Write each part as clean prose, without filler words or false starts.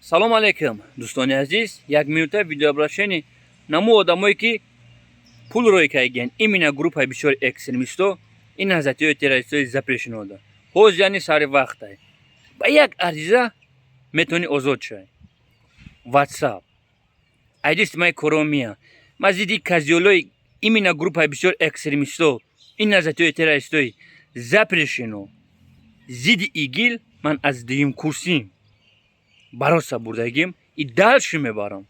Салом алейкум, дӯстони азиз. Як минута видеообращение наму одамое, ки пул рой кайген, именно группаи бисёри экстремисто, ин ҳазратиҳои террористои запрещено. Ҳоз, яъне, сари вақтай ба як ариза метавонӣ озод шавӣ. Ватсап айдисти май коромия. Ма зидди козёлои именно группаи бисёр экстремисто, ин ҳазратиҳои террористои запрещено, зидди ИГИЛ ман аз дуюм курсим бароса бурдагим и дальше мебарам.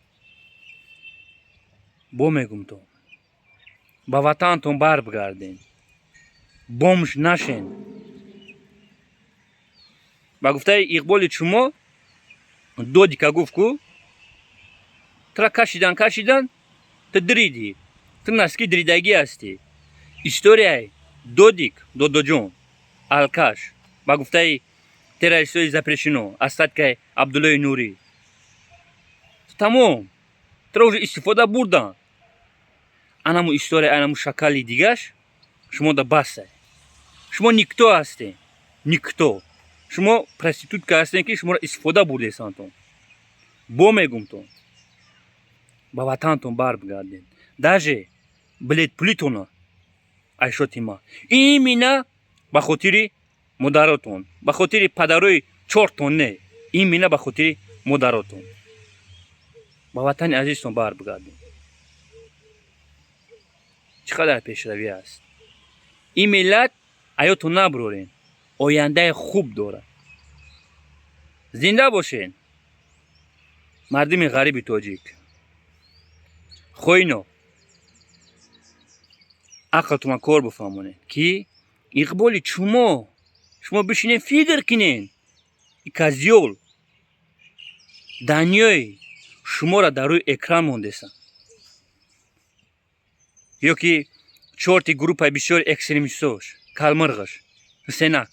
Бо мегум, то ба ватантон барбигарден, бомж нашен. Ба гуфтаи Иқболи шумо додика гуфт ку тура кашидан, кашидан, ту диридӣ, ту носки диридагӣ ҳастӣ. Историяи додик, додоҷон алкаш, ба гуфтаи террористои запрещено, остаткаи Абдуллои Нурӣ, тамом, туро уже истифода бурдан. Анаму история, анаму шакали дигаш шумо да басай. Шумо никто ҳастем, никто. Шумо проститутка ҳастем, ки шуморо истифода бурдесантон. Бо мегумтон, ба ватантон барбигардед, даже билет пулитона айшоти ма, именно ба хотири модаротон, ба хотири падарои чортон не, именно ба хотири модаротон ба ватани азизтон барбигардед. Чӣ қадар пешравӣ аст ин миллат, аётон набурорен, ояндаи хуб дорад. Зинда бошен, мардуми ғариби тоҷик. Хоино, ақлтона кор бифаҳмонед, ки иқболи чумо шумо бишинен, фикр кинен, козёл даниёи шуморо дар рӯи экран мондесам ё ки чорти группаи бисёри экстремистош, калмирғаш, ҳусенак.